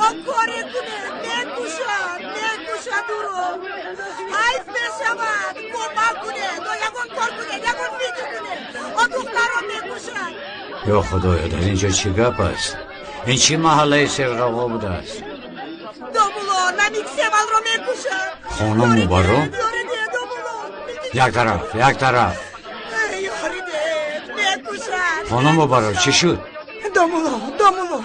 О коре кунед, мекушад, мекушад ӯро. Ҳайф мешавад, кӯмак кунед, о ягон кор кунед, ягон фикр кунед. О духтарро мекушад. Ё Худоё, дар инҷо чӣ гап аст? Ин чӣ маҳаллаи серғавғо будааст? Домулло, Намик Севалро мекушад. Хонум Мубарро? Ёри деҳ, домулло. Як тараф, як тараф. Ёри деҳ, мекушад. Хонум Мубарро, чӣ шуд? Домулло, домулло,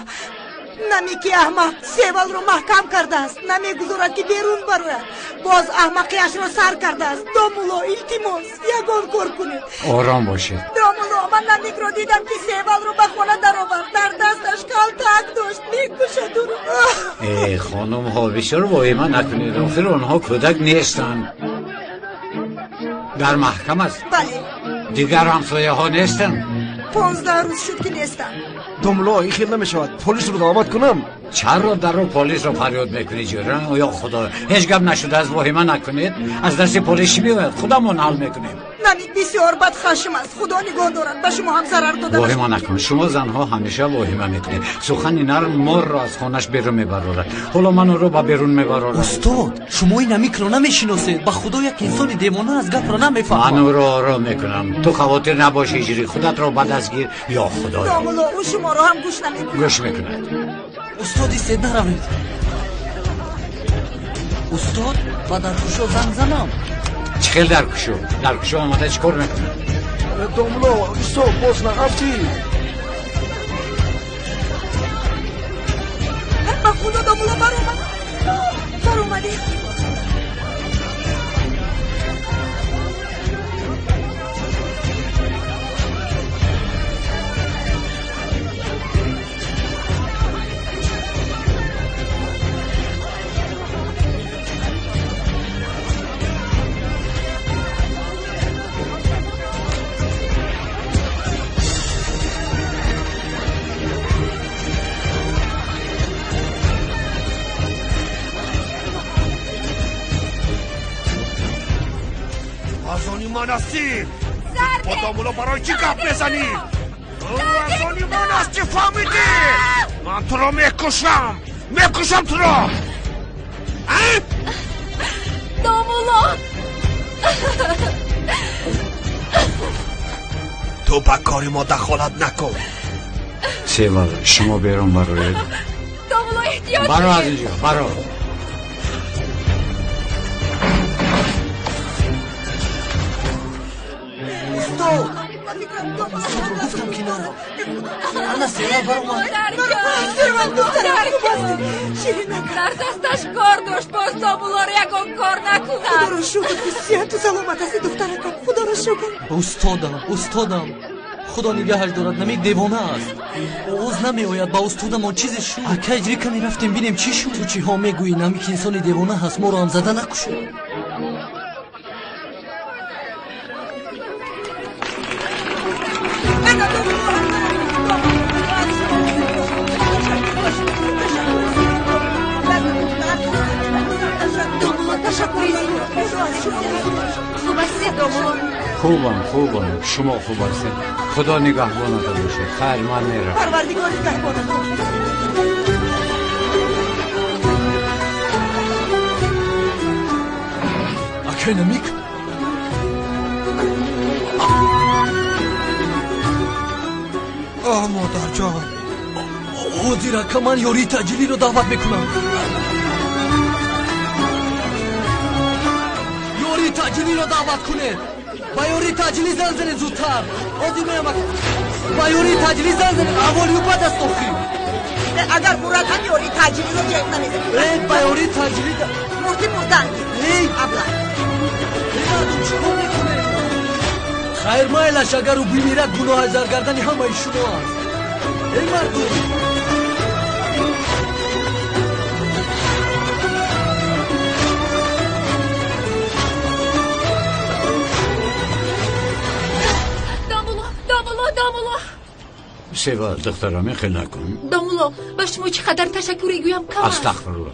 Намики аҳмақ Севалро маҳкам кардааст, намегузорад ки берун барояд. Боз аҳмақияшро сар кардааст. Домулло, илтимос, ягон кор кунед. Ором бошед. Домулло, ман Намикро дидам ки Севалро ба хона даровард. Дар дасташ калтак дошт, мекушад ӯро. Э, хонумҳо, бисёр воҳима накунед. Охир онҳо кӯдак нестанд. Дар маҳкам аст? Бале. Дигар ҳамсояҳо нестанд? 15 рӯз шуд ки нестам. Домулло, ин хел намешавад. Полисро даъват кунам. Чаро дарро полисро фарёд мекунӣ, ҷӯра? Ё Худо, ҳеҷ гап нашудааст, воҳима накунед. Аз дасти полис чӣ меояд? Худамон ҳал мекунем. Намик бисёр бадхашм аст. Худо нигоҳ дорад, ба шумо ҳам зарар дода. Воҳима накун. Шумо занҳо ҳамеша воҳима мекунед. Сухани нарм морро аз хонаш берун мебарорад. Ҳоло ман ӯро ба берун мебарорам. Устод, шумо ин Намикро намешиносед. Ба Худо як инсони девона аст, гапро намефаҳмад. Ман ӯро ором мекунам. Ту хавотир набош, ҳиҷрӣ. Худатро ба даст гир. Ё Худоё. Домулло, ӯ шуморо ҳам гӯш намекунад. Гӯш мекунад. Устод, истед, наравед. Устод, ба даркушо занг занам. Чӣ хел даркушо? Даркушо омада чӣ кор мекунад? Домулло, исто, боз наафтӣ. Ба Худо, домулло, баромад. Баромадед. Аз они ман ҳастӣ? Бо домулло барои чӣ гап мезанӣ? Аз они ман ҳастӣ, фаҳмидӣ? Ман туро мекушам, мекушам туро. Домулло, ту ба кори мо дахолат накун. Севал, шумо берун бароед. Домулло, эҳтиёт. Баро аз инҷо, баро. Устод, гуфтам ки нарав. Ана Севал баромад. Севал, духтарам, хуб ҳастӣ? Ширинак. Дар дасташ кор дошт, боз домуллоро ягон кор накунад. Худоро шукр ки сиҳату саломат ҳастӣ, духтаракам. Худоро шукр. Устодам, устодам, Худо нигаҳаш дорад. Намик девона аст, овоз намеояд. Ба устодамон чизе шуд. Ака, иҷрӣ каме рафтем бинем чӣ шуд. Ту чиҳо мегӯӣ? Намик инсони девона ҳаст, моро ҳам зада накушад. Домулло, ташаккури зиёд. Хуб ҳастед, домулло? Хубам, хубам. Шумо хуб ҳастед? Худо нигаҳбонатон бошад. Хайр, ман меравам. Парвардигор нигаҳбонатон. Акай Намик, Оҳ, модарҷон. Ҳозир, ака, ман ёрии таъҷилиро даъват мекунам. Ёрии таъҷилиро даъват кунед. Ба ёрии таъҷилӣ занг занед зудтар. Ҳозир меям, ака. Ба ёрии таъҷилӣ занг занед. Аҳволи ӯ бад аст охир. Агар мурад ҳам ёрии таъҷилиро ҷайб намезанед. Э, ба ёрии таъҷилӣ Мурдӣ, мурдан. Эй! Абла. Эй, мардум, чӣ кор мекунед? Хайр, майлаш, агар ӯ бимирад, гуноҳаш дар гардани ҳамаи шумо аст. Эй, мардум! Домулло, домулло, домулло. Севал, духтарам, ин хел накун. Домулло, ба шумо чӣ қадар ташаккуре гӯям кам аст. Астағфирулло.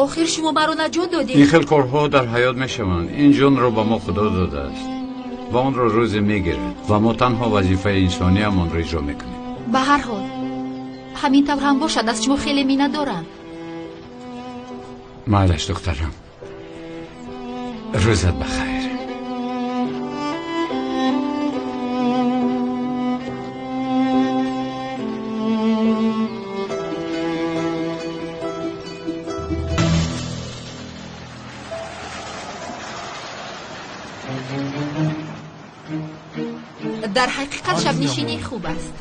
Охир шумо маро наҷот додед. Ин хел корҳо дар ҳаёт мешаванд. Ин ҷонро ба мо Худо додааст ва онро рӯзе мегирад ва мо танҳо вазифаи инсониамонро иҷро мекунем. Ба ҳар ҳол, Ҳамин тавр ҳам бошад, аз шумо хеле миннатдорам. Майлаш, духтарам, рӯзат бахайр. Дар ҳақиқат шабнишинӣ хуб аст.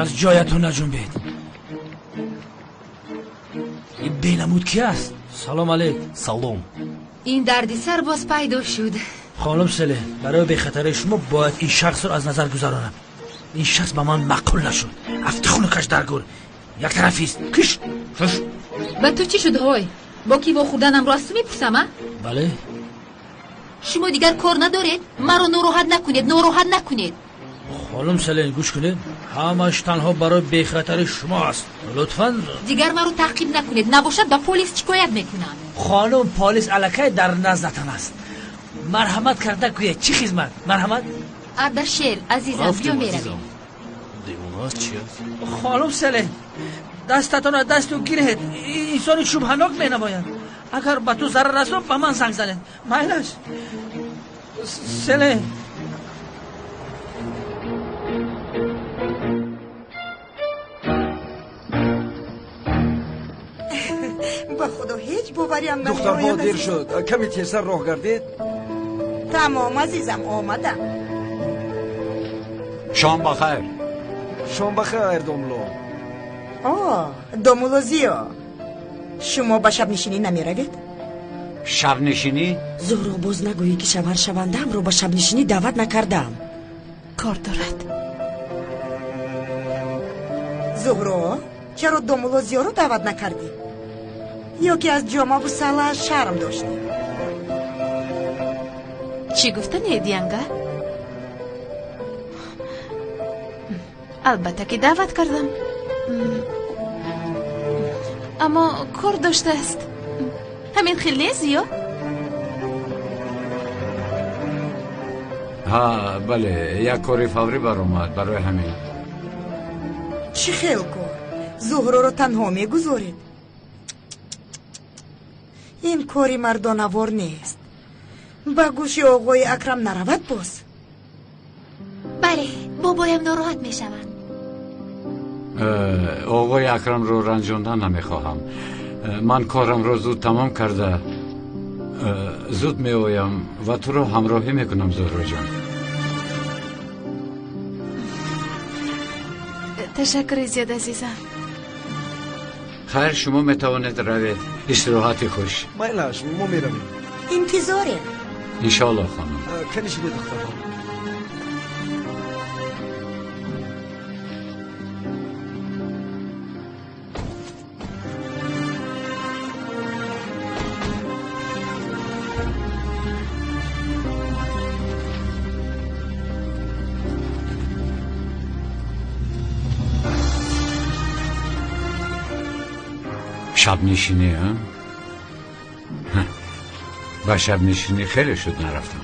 Аз ҷоятон наҷунбед. Ин бенамуд ки аст? Салом алейк. Салом. Ин дарди сар боз пайдо шуд. Хонум Селе, барои бехатарии шумо бояд ин шахсро аз назар гузаронам. Ин шахс ба ман маъқул нашуд. Афти хунукаш дар гур. Як тарафист. Киш! Шуш! Ба ту чӣ шуд, ҳой? Бо кӣ вохӯрданамро аз ту мепурсам, а? Бале. Шумо дигар кор надоред? Маро нороҳат накунед, нороҳат накунед. Хонум Селен, гӯш кунед. Ҳамаш танҳо барои бехатарии шумо аст. Лутфан дигар маро таъқиб накунед, набошад ба полис шикоят мекунам. Хонум, полис аллакай дар наздатон аст. Марҳамат карда гӯед, чӣ хизмат? Марҳамат. Ардашер, азизам, биё меравем. Девона аст, чи аст? Хонум Селен, дастатонро дасту гиред. Инсони шубҳанок менамояд. Агар ба ту зарар расонад, ба ман занг занед. Майлаш. Селен. Ба худо ҳеҷ бовариам намеояд. Духтарҳо, дер шуд, каме тезтар роҳ гардед. Тамом, азизам, омадам. Шом бахайр. Шом бахайр, домулло. О, домулло Зиё, шумо ба шабнишинӣ намеравед? Шабнишинӣ? Зуҳро, боз нагӯӣ ки шавҳаршавандаамро ба шабнишинӣ даъват накардаам. Кор дорад. Зуҳро, чаро домулло Зиёро даъват накардӣ? Ё ки аз ҷомаву салааш шарм доштӣ? Чӣ гуфтанед, янга? Албатта ки даъват кардам, аммо кор доштааст. Ҳамин хел нест, Зиё? Ҳа, бале, як кори фаврӣ баромад, барои ҳамин. Чӣ хел кор? Зуҳроро танҳо мегузоред? Ин кори мардонавор нест. Ба гӯши оғои Акрам наравад боз. Бале, бобоям нороҳат мешаванд. Оғои Акрамро ранҷондан намехоҳам. Ман корамро зуд тамом карда зуд меоям ва туро ҳамроҳӣ мекунам, Зуҳроҷон. Ташаккури зиёд, азизам. Хайр, шумо метавонед равед. Истироҳати хуш. Майлаш, мо меравем. Интизорем. Иншоалло, хонум. Канишиде, духтарҳо. Шабнишинӣ, ба шабнишинӣ хеле шуд нарафтам.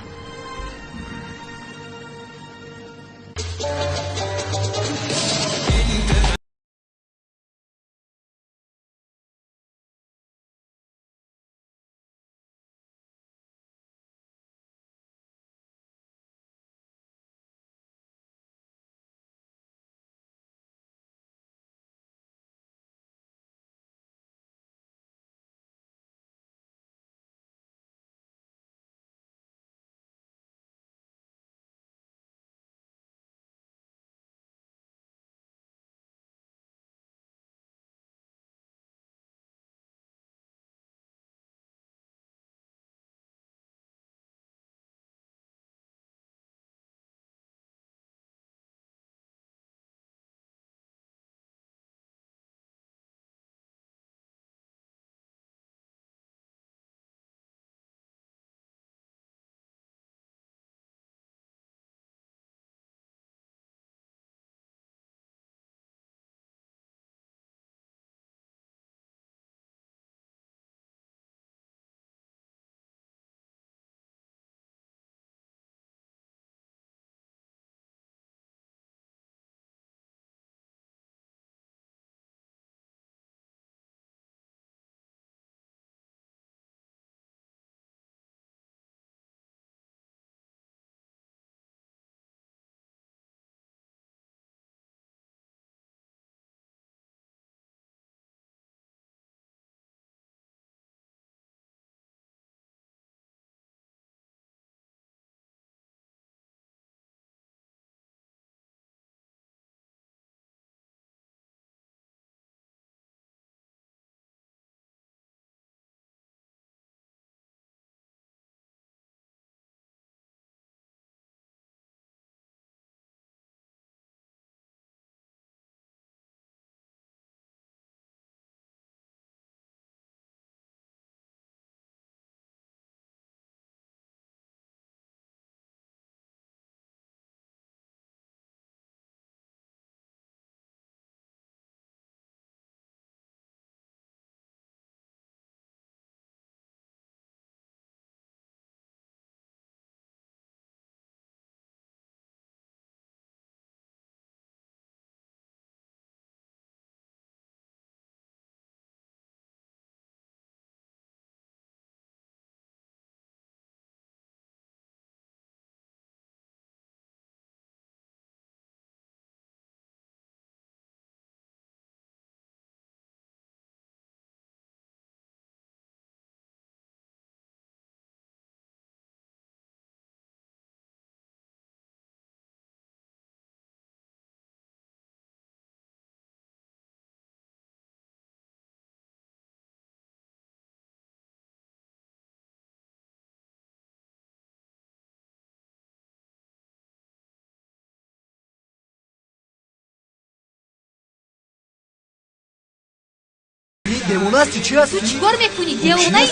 Девона ҳастӣ, чӣ ҳастӣ? Ту чӣ кор мекунӣ, девонаи?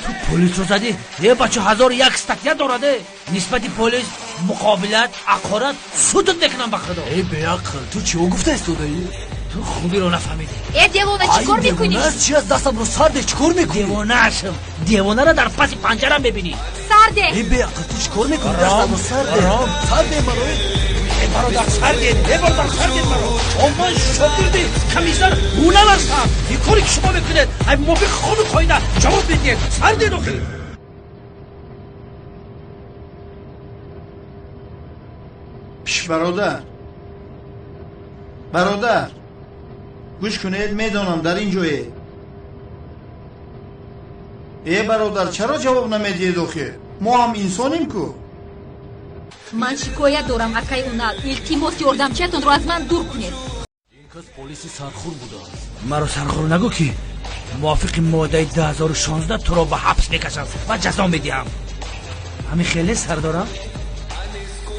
Ту полисро задӣ? Е бача, 1001 статья дорад нисбати полис: муқобилат, ақорат. Судат мекунам, ба худо. Э, беақл, ту чиҳо гуфта истодаӣ? Ту хубиро нафаҳмидӣ. Э, девона, чӣ кор мекунӣ? Чӣ аст? Дастамро сарде, чӣ кор мекунӣ? Девонаашм, девонаро дар паси панҷара мебинӣ. Сарде. Э, беақл, ту чӣ кор мекунӣ? Дастамро сарде, сарде маро. Э, бародар, сардед. Э, бародар, сардед маро. О, ман шогирди комиссар Ҳунал ҳастам. Ин коре ки шумо мекунед, ай мувофиқи қонун қоида ҷавоб медиҳед. Сардед охир. Бародар, бародар, гӯш кунед, медонам дар ин ҷое. Э, бародар, чаро ҷавоб намедиҳед охир? Мо ҳам инсонем ку. Ман шикоят дорам, акай Унал. Илтимос, ёрдамчиятонро аз ман дур кунед. Ин кас полиси сархур будааст. Маро сархур нагӯ, ки мувофиқи моддаи 2016 туро ба ҳабс мекашам ва ҷазо медиҳам. Ҳамин хеле, сардорам.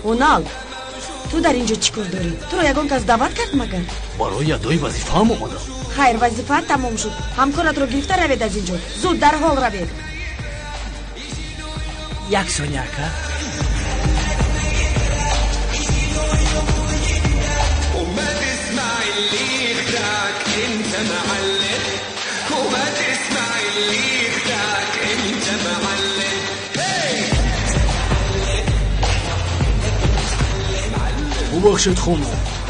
Унал, ту дар ин ҷо чӣ кор дорӣ? Туро ягон кас даъват кард магар? Барои адои вазифаам омадам. Хайр, вазифаат тамом шуд. Ҳамкоратро гирифта равед аз ин ҷо. Зуд, дарҳол равед. Як сония, ака. Бубахшед, хонум,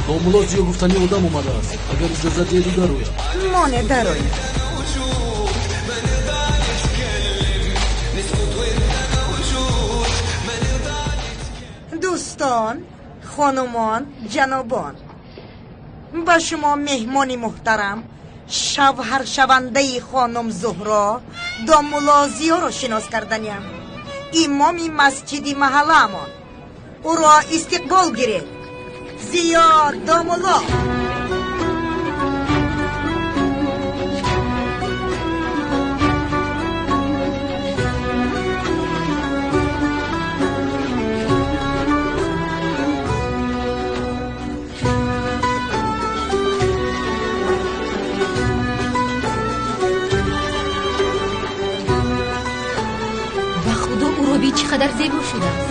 домулло Зиё гуфтани одам омадааст. Агар иҷозат диҳеду, дарояд. Моне, дарояд. Дӯстон, хонумон, ҷанобон, ба шумо меҳмони муҳтарам, шавҳаршавандаи хонум Зуҳро, домулло Зиёро шинос карданиям, имоми масҷиди маҳаллаамон. Ӯро истиқбол гиред. Зиё домулло. Ба худо, ӯро бин, чӣ қадар зебо шудааст.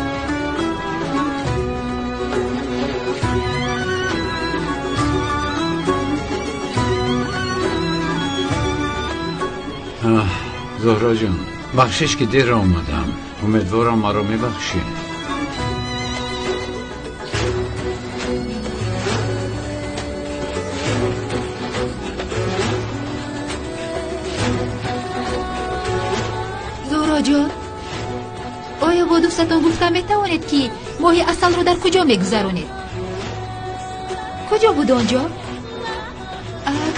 Зуҳроҷон, бахшиш, ки дер омадам. Умедворам, маро мебахшӣ. Зуҳроҷон, оё бо дӯстатон гуфта метавонед, ки моҳи асалро дар куҷо мегузаронед? Куҷо буд он ҷо?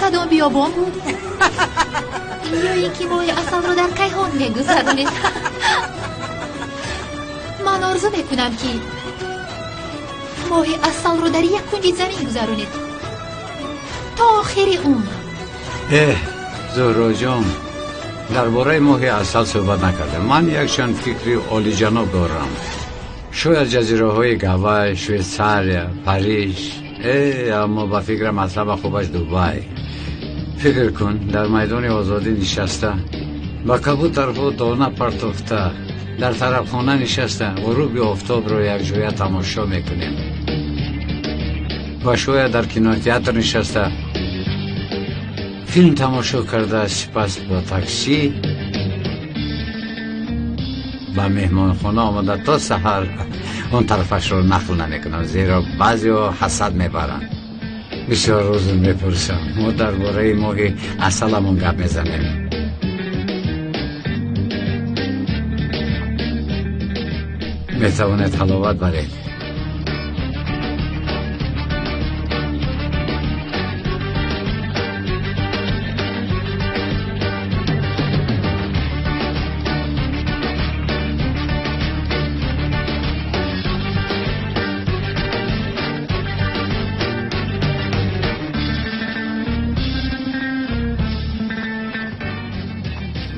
Кадом биёбон буд? Ё ин ки моҳи асалро дар кайҳон мегузаронед? Ман орзу мекунам, ки моҳи асалро дар як кунҷи замин гузаронед то охири умр. Эҳ, Зуҳроҷон, дар бораи моҳи асал суҳбат накардем. Ман якчанд фикри олиҷаноб дорам. Шояд ҷазираҳои Гавай, Швейтсария, Париж, аммо ба фикрам, аз ҳама хубаш Дубай. Фикр кун, дар майдони озодӣ нишаста, ба кабутарҳо дона партофта, дар тарабхона нишаста, ғуруби офтобро якҷоя тамошо мекунем ва шояд дар кинотеатр нишаста, филм тамошо карда, сипас бо таксӣ ба меҳмонхона омада, то саҳар. Он тарафашро нақл намекунам, зеро баъзеҳо ҳасад мебаранд. Бисёр узр мепурсам, мо дар бораи моҳи асаламон гап мезанем. Метавонед ҳаловат баред.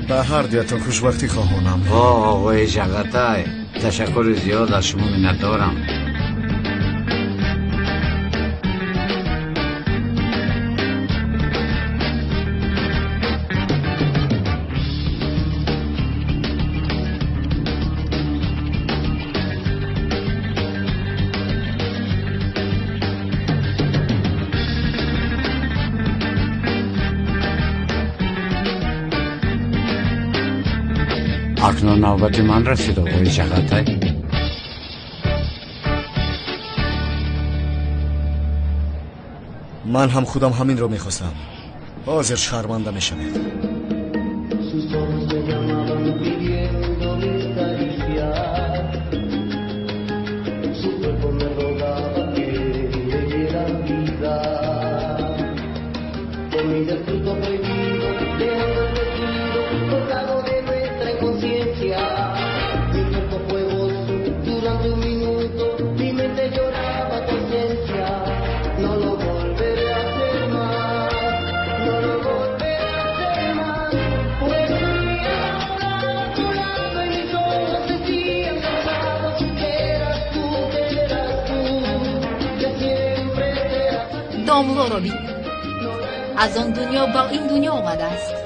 Ба ҳар дуятон хушбахтӣ хоҳонам. О, оғои Ҷағатай, ташаккури зиёд, аз шумо миннатдорам. Акнун навбати ман расид, оғои Чағатай. Ман ҳам худам ҳаминро мехостам. Ҳозир шарманда мешавед. Домлоро бин, аз он дунё ба ин дунё омадааст.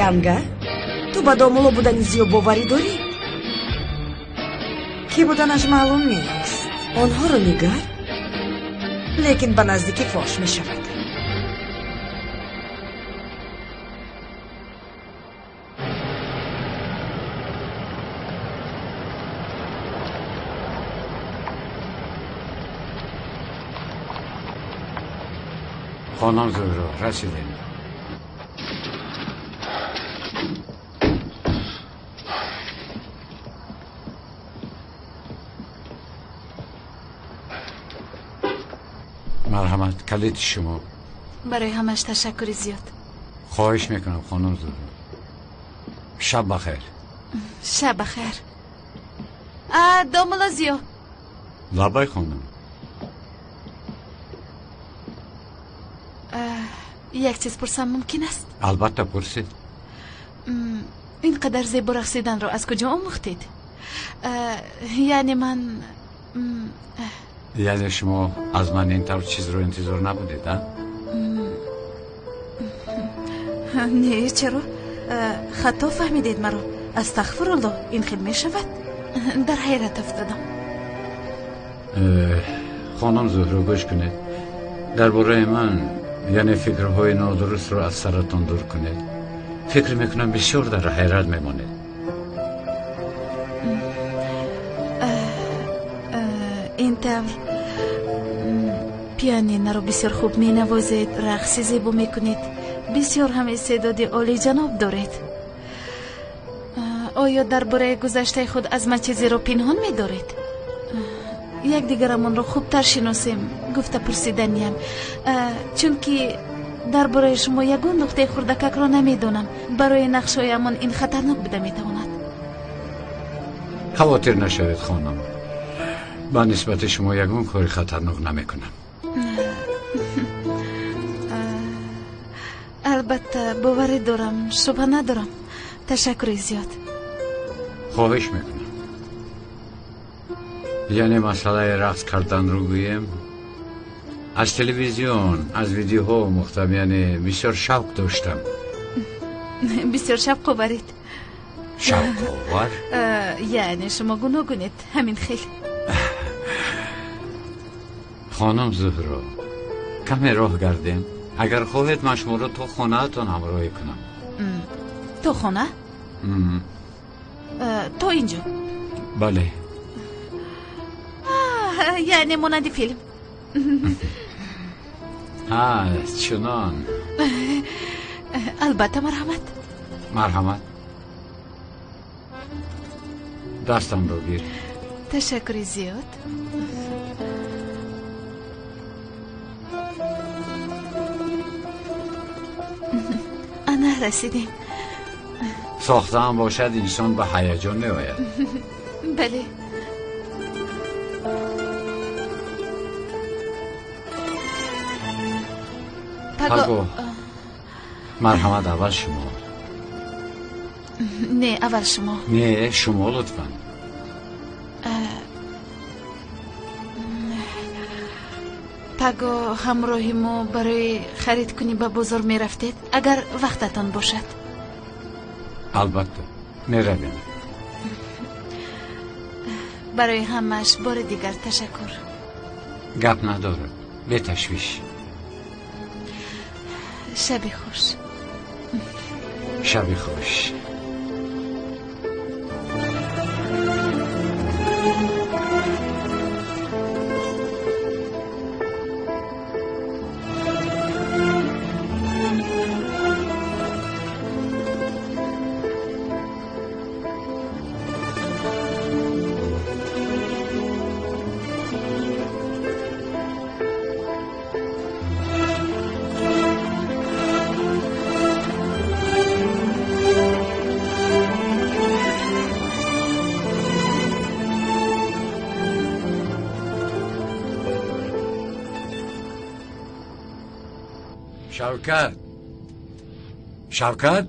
Янга, ту ба домулло будани зиё боварӣ дорӣ? Ки буданаш маълум нест. Онҳоро нигар, лекин ба наздикӣ фош мешавад. Хонам Зуҳро, расидем. Марҳамат, калиди шумо. Барои ҳамаш ташаккури зиёд. Хоҳиш мекунам, хонум Зуҳро. Шаб бахайр. Шаб бахайр. Домулло Зиё. Лаббай, хонум. Як чиз пурсам мумкин аст? Албатта, пурсед. Ин қадар зебо рақсиданро аз куҷо омӯхтед? Яъне ман Яъне шумо аз ман ин тавр чизро интизор набудед, а? Не, чаро? Хато фаҳмидед маро. Астағфируллоҳ, ин хел мешавад? Дар ҳайрат афтодам. Хонум Зуҳро, гӯш кунед. Дар бораи ман, яъне фикрҳои нодурустро аз саратон дур кунед. Фикр мекунам бисёр дар ҳайрат мемонед. Ин тавр пианиноро бисёр хуб менавозед, рақси зебо мекунед, бисёр ҳам истеъдоди олиҷаноб доред. Оё дар бораи гузаштаи худ аз ман чизеро пинҳон медоред? Якдигарамонро хубтар шиносем, гуфта пурсиданиям. Чунки дар бораи шумо ягон нуқтаи хурдакакро намедонам. Барои нақшҳоямон ин хатарнок буда метавонад. Хавотир нашавед, хонум. Ба нисбати шумо ягон кори хатарнок намекунам. Албатта, боварӣ дорам, шубҳа надорам. Ташаккури зиёд. Хоҳиш мекунам. Яъне масъалаи рақс карданро гӯем, аз телевизион, аз видеоҳо омӯхтам, яъне бисёр шавқ доштам. Бисёр шавқоварид. Шавқовар? Яъне шумо гуногунед, ҳамин хел. Хонум Зуҳро, каме роҳ гардем. Агар хоҳед, ман шуморо то хонаатон ҳамроҳӣ кунам. То хона? То инҷо? Бале. Яъне монанди филм. Чунон. Албатта, марҳамат. Марҳамат. Дастамро гир. Ташаккури зиёд. Ана расидем. Сохтаам бошад, инсон ба ҳаяҷон меояд. Бале. Паго. Марҳамат, аввал шумо. Не, аввал шумо. Не, шумо лутфан. Паго ҳамроҳи мо барои харидкунӣ ба бозор мерафтед, агар вақтатон бошад. Албатта, меравем. Барои ҳамааш бори дигар ташаккур. Гап надорад, беташвиш. Шаби хуш. Шаби хуш. Шавкат, Шавкат,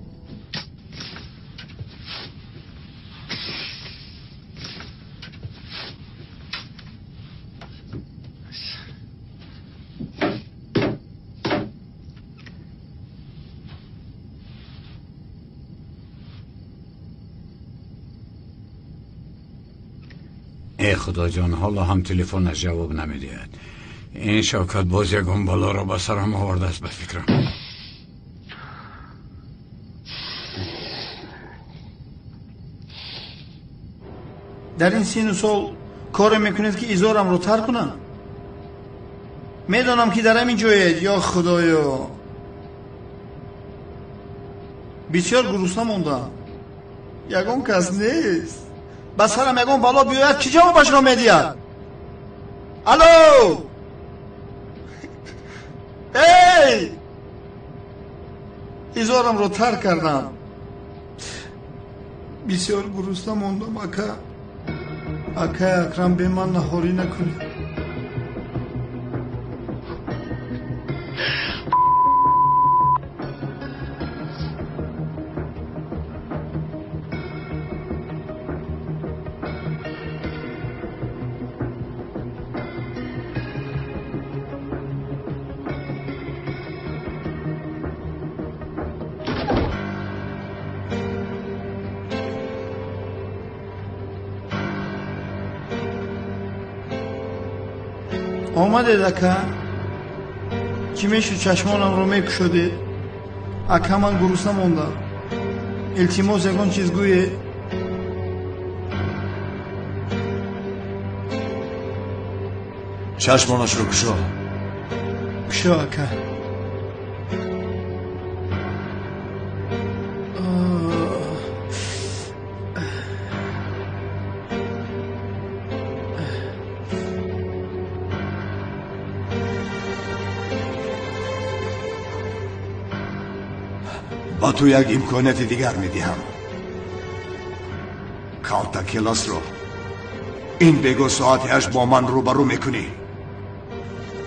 эй худоҷон, ҳоло ҳам телефонаш ҷавоб намедиҳад. Ин Шавкат боз ягон балоро ба сарам овардааст, ба фикрам. Дар ин сину сол коре мекунед, ки изорамро тар кунам? Медонам, ки дар ҳамин ҷоед. Ё худоё, бисёр гурусна мондам. Ягон кас нест. Ба сарам ягон бало биёяд, чӣ ҷавобашро медиҳад? Алло, эй, изорамро тар кардам. Бисёр гурусна мондам, ака. Акай Акрам, бе ман наҳорӣ накунед. Омадед, ака? Чӣ мешуд, чашмонамро мекушодед? Ака, ман гурусна мондам. Илтимос, ягон чиз гӯед. Чашмонашро кушо. Кушо, ака. Ба ту як имконияти дигар медиҳам. Калта Келасро ин бего соати 8 бо ман рӯбарӯ мекунӣ.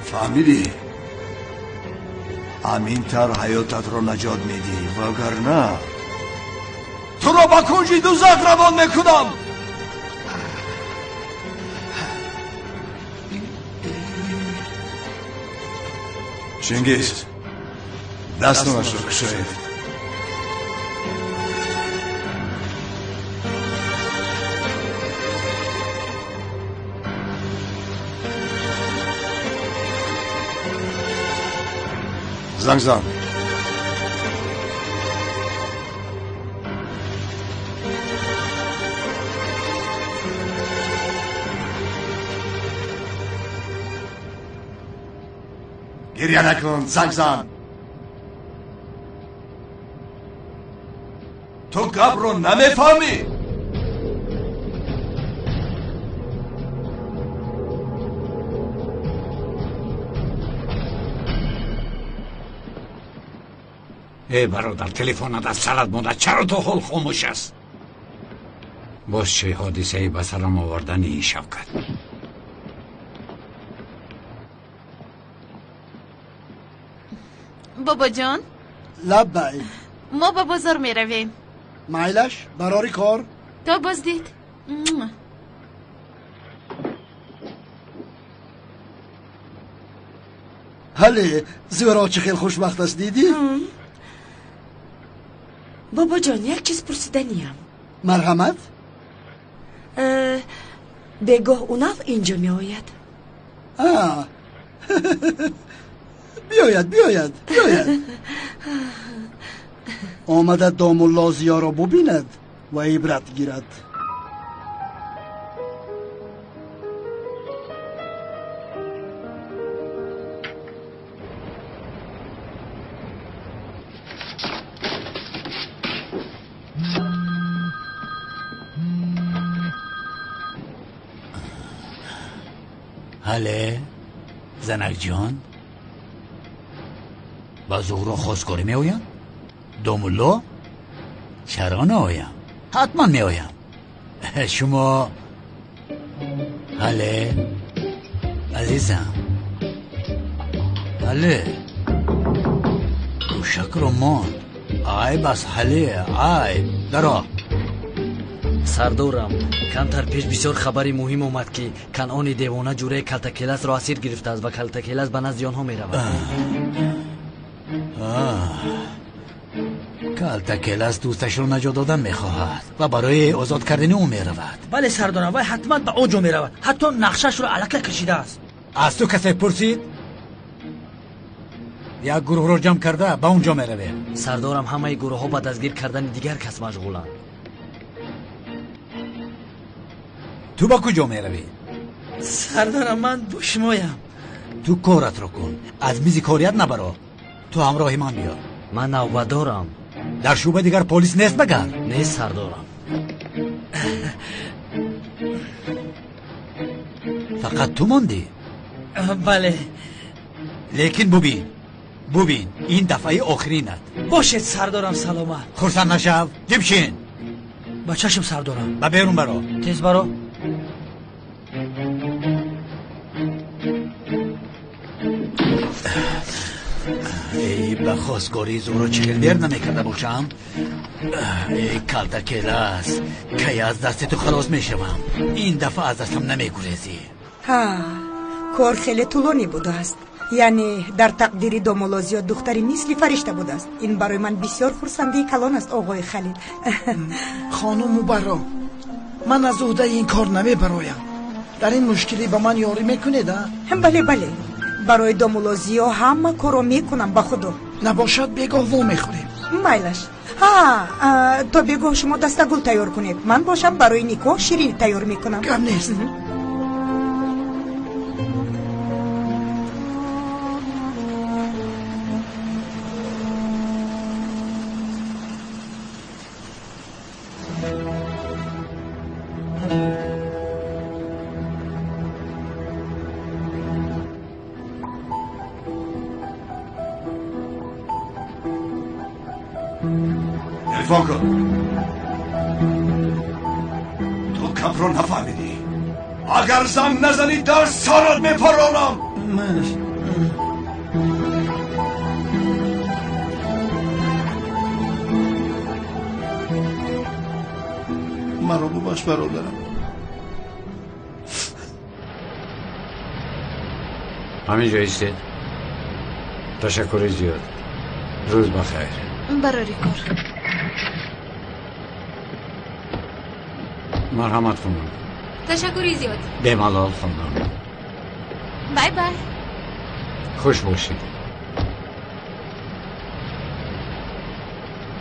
Фаҳмидӣ? Ҳамин тавр ҳаётатро наҷот медиҳӣ, вагарна туро ба кунҷи дузах равон мекунам. Чингиз, дастонашро кушоед. Занг зан. Гиря накун, занг зан. Ту гапро намефаҳмӣ? Эй бародар, телефонат аз сарат монда, чаро то ҳол хомӯш аст? Боз чӣ ҳодисае ба сарам овардани ин Шавкат? Бобоҷон, лаббай. Мо ба бозор меравем. Майлаш, барори кор. То боздид. Ҳале Зӯро чӣ хел хушбахт аст, дидӣ? Бобоҷон, як чиз пурсиданиям. Марҳамат. Бегоҳ Унал инҷо меояд. Биёяд, биёяд, биёяд. Омада домулло Зиёро бубинад ва ибрат гирад. ҳале занакҷон, ба Зуҳро хостгорӣ меоям? Домулло? Чаро наоям? Ҳатман меоям. Шумо ҳале азизам, ҳале гӯшакро монд. Айб аст, ҳале айб. Даро. Сардорам, камтар пеш бисёр хабари муҳим омад, ки Канъони девона ҷураи Калтакеласро асир гирифтааст ва Калтакелас ба назди онҳо меравад. Калтакелас дӯсташро наҷот додан мехоҳад ва барои озод кардани ӯ меравад. Бале сардорам, вай ҳатман ба он ҷо меравад. Ҳатто нақшашро аллакай кашидааст. Аз ту касе пурсид? Як гурӯҳро ҷамъ карда ба он ҷо меравем. Сардорам, ҳамаи гурӯҳҳо ба дастгир кардани дигар кас машғуланд. Ту ба куҷо меравӣ? Сардорам, ман бо шумоям. Ту коратро кун, аз мизи корият набаро. Ту ҳамроҳи ман биё. Ман навбатдорам. Дар шӯъба дигар полис нест магар? Нест сардорам. Фақат ту мондӣ? Бале. Лекин бубин, бубин, ин дафъаи охиринат. Бошед сардорам, саломат. Хурсанд нашав, ҷибшин. Ба чашм сардорам. Ба берун баро. Тез баро. Эй, ба хостгории Зуҳро чӣ хел дер намекарда бошам? Эй, Калтакелас, кай аз дасти ту халос мешавам? Ин дафъа аз дастам намегурезӣ. Ҳа, кор хеле тӯлонӣ будааст. Яъне дар тақдири домулло Зиё духтари мисли фаришта будааст. Ин барои ман бисёр хурсандии калон аст, оғои Халил. Хонум Мубарро, ман аз уҳдаи ин кор намебароям. Дар ин мушкилӣ ба ман ёрӣ мекунед, а? Бале, бале. Барои домулло Зиё ҳама корро мекунам, ба худо. Набошад, бегоҳ во мехӯрем. Майлаш. Ҳа, то бегоҳ шумо дастагул тайёр кунед. Ман бошам барои никоҳ ширин тайёр мекунам. Гап нест. Телефон кун. Ту гапро нафаҳмидӣ. Агар занг назанӣ, дар сарат мепаронам. Майлаш. Маро бубахш, бародарам. Ҳамин ҷо истед. Ташаккури зиёд. Рӯз бахайр. Барори кор. Марҳамат, хонум. Ташаккури зиёд. Бемалол, хонум. Бай бай. Хуш бошед.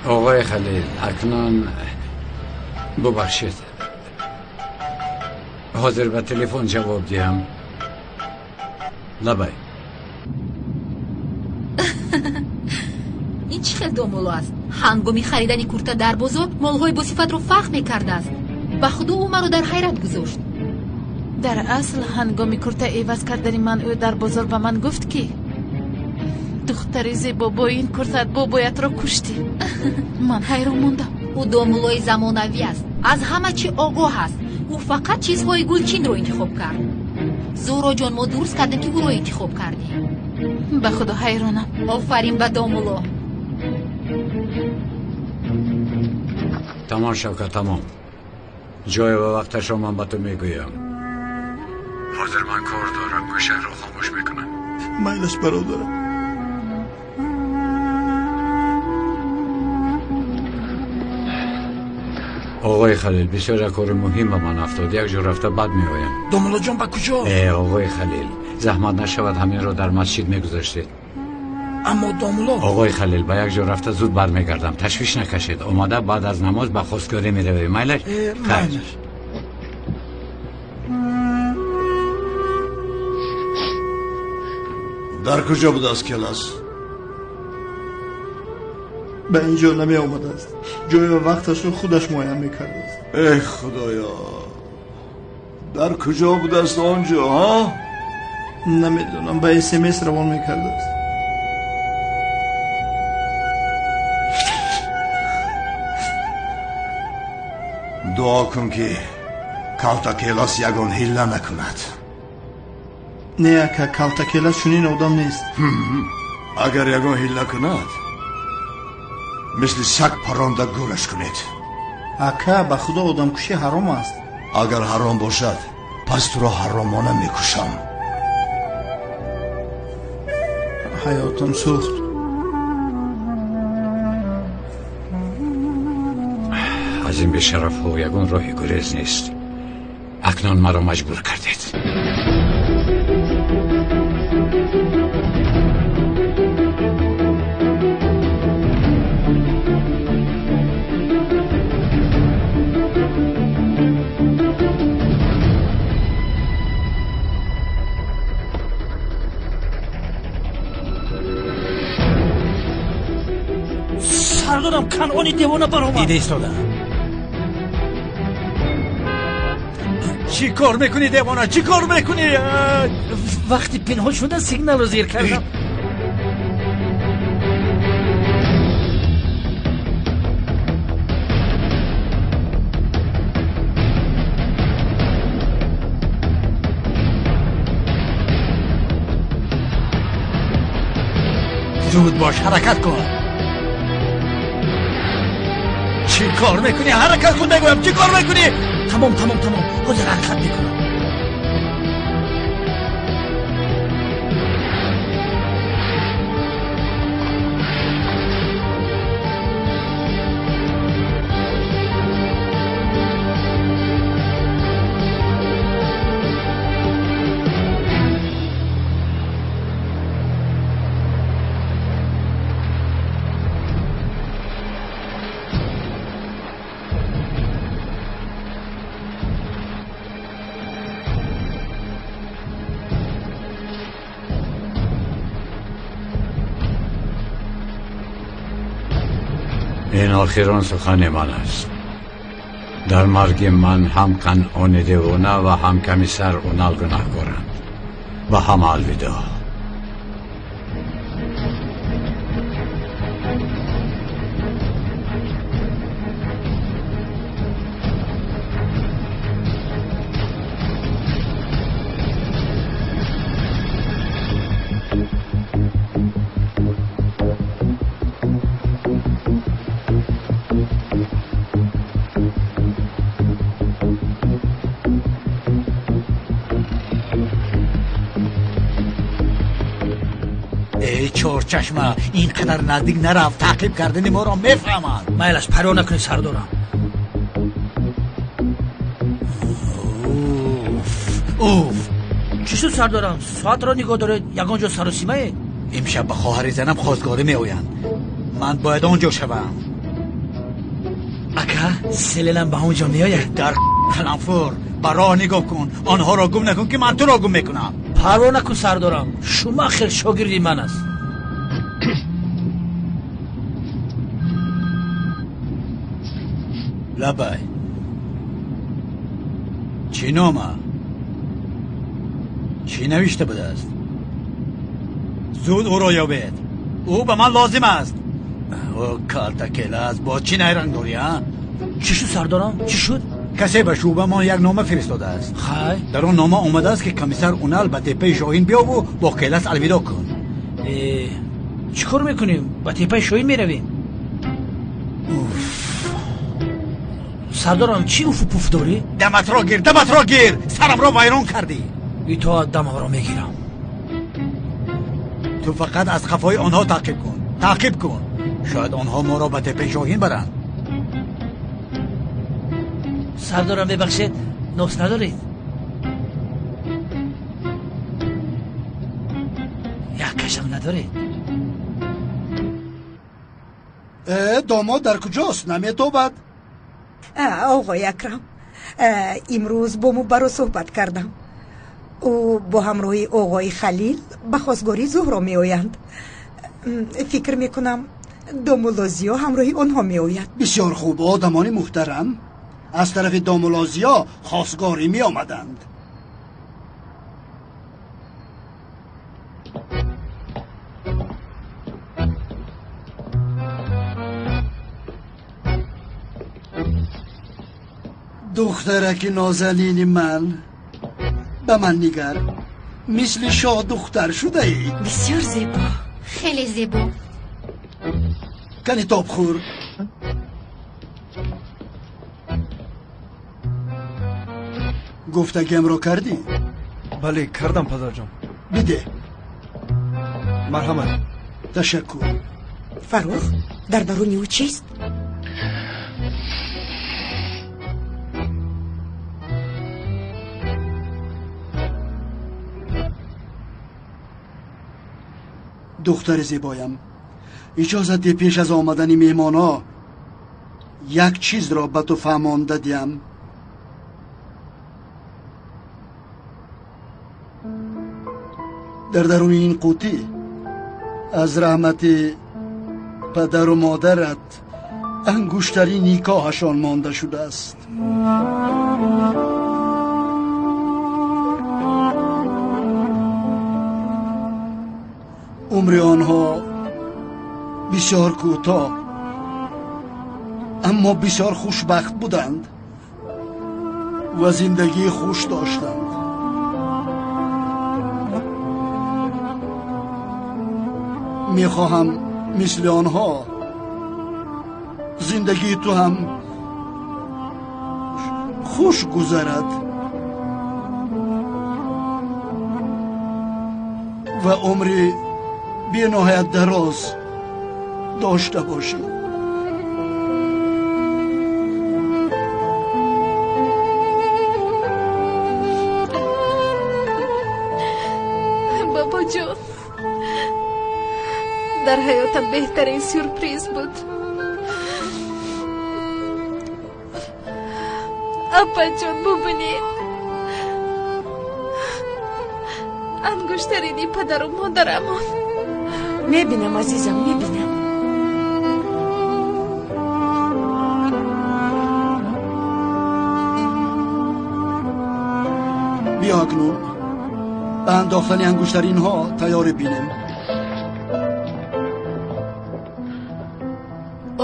Оғои Халил, акнун бубахшед. Ҳозир ба телефон ҷавоб диҳам. Лабай. Ин чӣ хел домулло аст? Ҳангоми харидани курта дар бозор молҳои босифатро фарқ мекардааст. Ба худо, ӯ маро дар ҳайрат гузошт. Дар асл, ҳангоми курта иваз кардани ман, ӯ дар бозор ба ман гуфт, ки духтари зебо, бо ин куртат бобоятро куштӣ. Ман ҳайрон мондам. Ӯ домуллои замонавӣ аст, аз ҳама чӣ огоҳ аст. Ӯ фақат чизҳои гулчинро интихоб кард. Зуҳроҷон, мо дуруст кардем, ки ӯро интихоб кардем. Ба худо, ҳайронам. Офарин ба домулло. Тамом, Шавкат, тамом. Ҷой ва вақташро ман ба ту мегӯям. Ҳозир ман кор дорам, гӯшакро хомӯш мекунам. Майлаш, бародарам. Оғои Халил, бисёр як кори муҳим ба ман афтод. Як ҷо рафта баъд меоям. Домуллоҷон, ба куҷо? Э, оғои Халил, заҳмат нашавад, ҳаминро дар масҷид мегузоштед. Аммо домулло. Оғои Халил, ба як ҷо рафта зуд бармегардам. Ташвиш накашед. Омада баъд аз намоз ба хостгорӣ меравем. Майлаш? Майлаш. Дар куҷо будааст Келас? Ба ин ҷо намеомадааст. Ҷой ва вақташро худаш муайян мекардааст. Эй худоё, дар куҷо будааст он ҷо, ҳа? Намедонам, ба СМС равон мекардааст. Дуо кун, ки Калтакелас ягон ҳилла накунад. Не, ака, Калтакелас чунин одам нест. Агар ягон ҳилла кунад, мисли саг паронда гӯраш кунед. Ака, ба худо, одамкушӣ ҳаром аст. Агар ҳаром бошад, пас туро ҳаромона мекушам. Ҳаётам сӯхт. Аз ин бешарафҳо ягон роҳи гурез нест. Акнун маро маҷбур кардед. Сардорам, Канъони девона баромад. Дида истода. Чӣ кор мекунӣ, девона? Чӣ кор мекунӣ? Вақти пинҳон шуда сигналро зер кардам. Зуд бош, ҳаракат кун. Чӣ кор мекунӣ? Ҳаракат кун, мегӯям. Чӣ кор мекунӣ? Тамом, тамом, тамом, ҳозир ҳаракат мекунам. Ин охирон сухани ман аст. Дар марги ман ҳам Канъони девона ва ҳам комиссар Унал гунаҳкоранд. Ба ҳама алвидоъ. Чорчашма, ин қадар наздик нарафт, таъқиб кардани моро мефаҳманд. Майлаш, парво накунед, сардорам. Уф! Чӣ шуд, сардорам? Соатро нигоҳ доред, ягон ҷо саросимае? Имшаб ба хоҳари занам хостгорӣ меоянд. Ман бояд он ҷо шавам. Ака, Селенам ба он ҷо меояд? Дар қаламфур, ба роҳ нигоҳ кун, онҳоро гум накун, ки ман туро гум мекунам. Парво накун, сардорам, Шумахер шогирди ман аст. Лабай, чӣ нома? Чӣ навишта будааст? Зуд ӯро ёбед, ӯ ба ман лозим аст. Ӯ калтакела аст, боз чӣ найранг дорӣ, а? Чӣ шуд, сардорам, чӣ шуд? Касе ба шӯъбамон як нома фиристодааст. Хай. Дар он нома омадааст, ки комиссар Унал ба теппаи Шоҳин биёву бо Келас алвидо кун. Чӣ кор мекунем? Ба теппаи Шоҳин меравем? Сардорам, чӣ уфу пуф дорӣ? Даматро гир, даматро гир, сарамро вайрон кардӣ. Итоат, дамамро мегирам. Ту фақат аз қафои онҳо таъқиб кун, таъқиб кун. Шояд онҳо моро ба теппаи Шоҳин баранд. Сардорам, бебахшед, нос надоред? Як кашам надоред? Домод дар куҷост? Наметобад. Оғои Акрам, имрӯз бо Мубарро суҳбат кардам. Ӯ бо ҳамроҳи оғои Халил ба хостгории Зуҳро меоянд. Фикр мекунам, домулло Зиё ҳамроҳи онҳо меояд. Бисёр хуб, одамони муҳтарам аз тарафи домулло Зиё хостгорӣ меомаданд. Духтараки нозанини ман, ба ман нигар, мисли шоҳ духтар шудаӣ. Бисёр зебо. Хеле зебо. Кани тоб хӯр. Гуфтагиамро кардӣ? Бале, кардам, падарҷон. Бидеҳ. Марҳамат. Ташаккур. Фаррух, дар даруни ӯ чист? Духтари зебоям, иҷозат деҳ пеш аз омадани меҳмонҳо як чизро ба ту фаҳмонда диҳам. Дар даруни ин қутӣ аз раҳмати падару модарат ангуштари никоҳашон монда шудааст. Умри онҳо бисёр кӯтоҳ, аммо бисёр хушбахт буданд ва зиндагии хуш доштанд. Мехоҳам мисли онҳо зиндагии ту ҳам хуш гузарад ва умри бениҳоят дароз дошта бошӣ. Бобоҷон, дар ҳаётам беҳтарин сюрприз буд. Апаҷон, бубинед, ангуштарини падару модарамон. Мебинам, азизам, мебинам. Биё акнун ба андохтани ангуштаринҳо тайёрӣ бинем.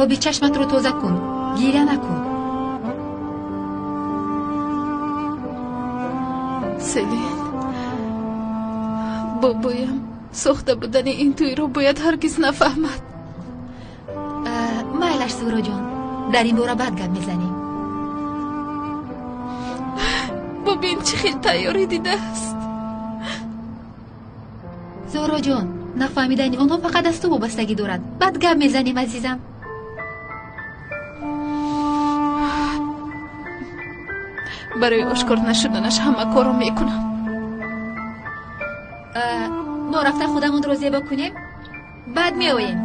Оби чашматро тоза кун, гиря накун. Селин, бобоям сохта будани ин тӯйро бояд ҳаргиз нафаҳмад. Майлаш, Зуҳроҷон, дар ин бора баъд гап мезанем. Бубин, чӣ хел тайёрӣ дидааст. Зуҳроҷон, Нафаҳмидани онҳо фақат аз ту вобастагӣ дорад. Баъд гап мезанем, азизам. Барои ошкор нашуданаш ҳама корро мекунам. Мо рафта худамонро зебо кунем, баъд меоем.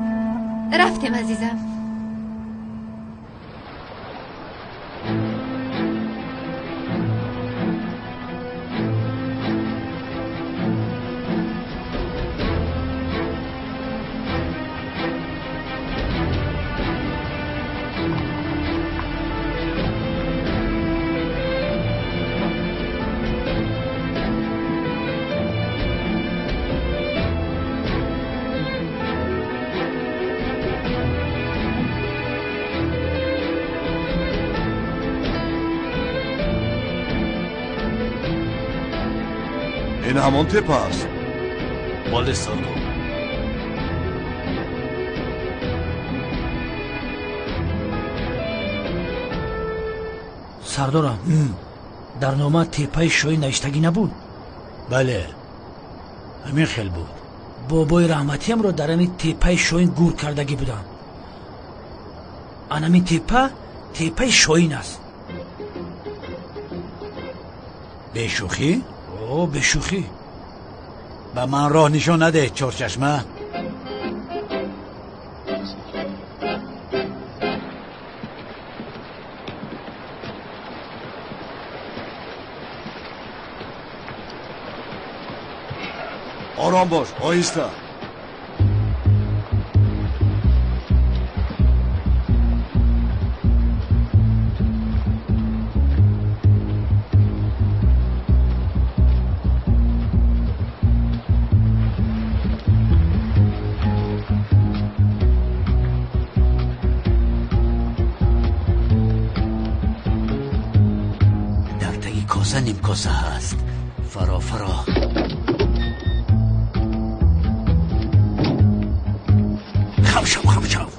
Рафтем, азизам. Ин ҳамон тепа аст? Бале, сардор. Сардорам, дар нома тепаи шоҳӣ навиштагӣ набуд? Бале, ҳамин хел буд. Бобои раҳматиамро дар ҳамин тепаи шоҳин гур кардагӣ будам. Анамин тепа тепаи шоҳин аст. Бешӯхӣ? О, бешӯхӣ. Ба ман роҳ нишон надеҳ, чорчашма. Ором бош, оҳиста. Дар таги коса нимкоса ҳаст. Фаро, фаро. Хам шав, хам шав.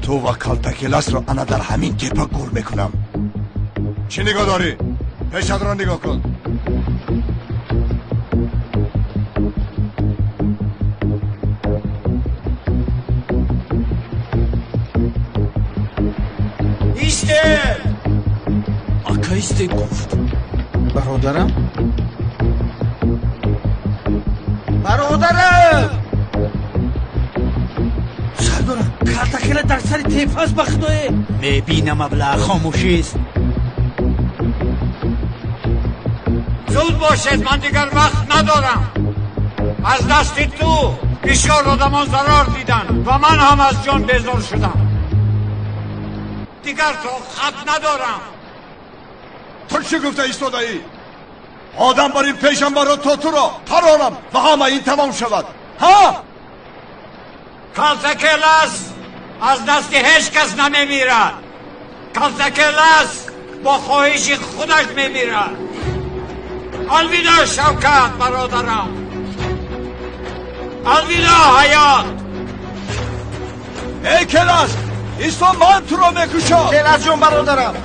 Ту ва калтакеласро ана дар ҳамин тепа гур мекунам. Чӣ нигоҳ дорӣ? Пешатро нигоҳ кун. Ака, исте гуфт. Бародарам? Бародарам! Сардорам, калтакела дар сари тепа аст, ба худое. Мебинам, аблаҳ, хомӯшист. Зуд бошед, ман дигар вақт надорам. Аз дасти ту бисёр одамон зарар диданд ва ман ҳам аз ҷон безор шудам. Дигар тоқат надорам. Ту чӣ гуфта истодаӣ? Одам бар ин пешам баро то туро паронам ва ҳама ин тамом шавад. Ҳа? Калтакелас аз дасти ҳеҷ кас намемирад. Калтакелас бо хоҳиши худаш мемирад. Алвидо, Шавкат, бародарам. Алвидо, ҳаёт. Эй Келас, исто, ман туро мекушам. Келас ҷон, бародарам,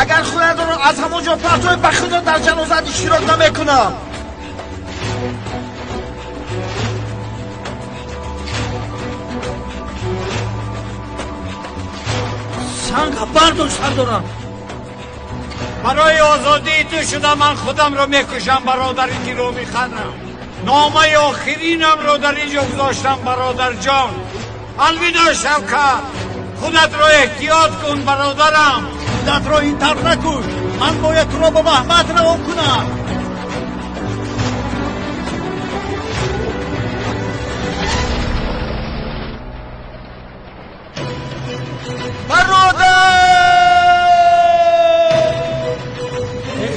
агар худатро аз ҳамон ҷо партои, ба худо дар ҷанозат иштирок намекунам. Санга бардор, сардорам. Барои озодии ту шуда ман худамро мекушам, бародари гиромӣ ханам. Номаи охиринамро дар ин ҷо гузоштам, бародарҷон. Алвидо, Шавкат. Худатро эҳтиёт кун, бародарам. Худатро ин тавр накуш. Ман бояд туро ба Маҳмад равон кунам. Бародар!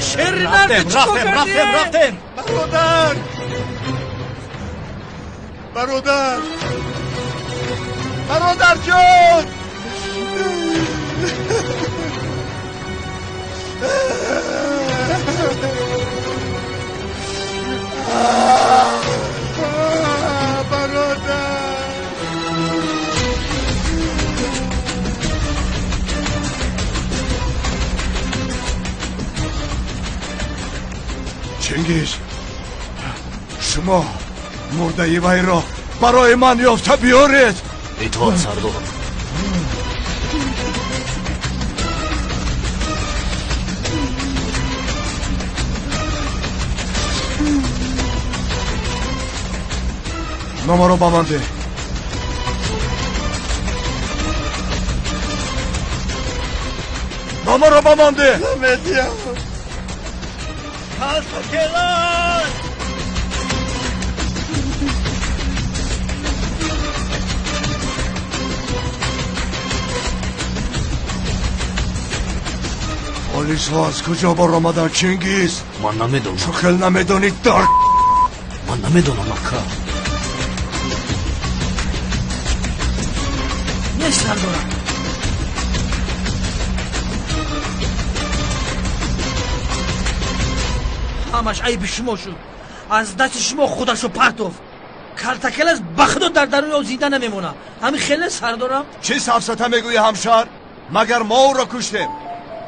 Шери нар, Рафтем, рафтем, рафтем, рафтем. Бародар! Бародар! Бародарҷон! Бародар! Чингиз, шумо мурдаи вайро барои ман ёфта биёред. Итоат, сардор. Номаро ба ман деҳ. Номаро ба ман деҳ. Намедиҳам. Калтакелас! Полисҳо аз куҷо баромаданд, Чингиз? Ман намедонам. Чӣ хел намедонӣ, дар? Ман намедонам, ака. Нест, сардорам. Ҳамаш айби шумо шуд. Аз дасти шумо худашо партофт. Калтакелас ба худо дар даруни об зинда намемонад. Ҳамин хеле, сардорам? Чӣ сафсата мегӯӣ, ҳамшаҳр? Магар мо ӯро куштем?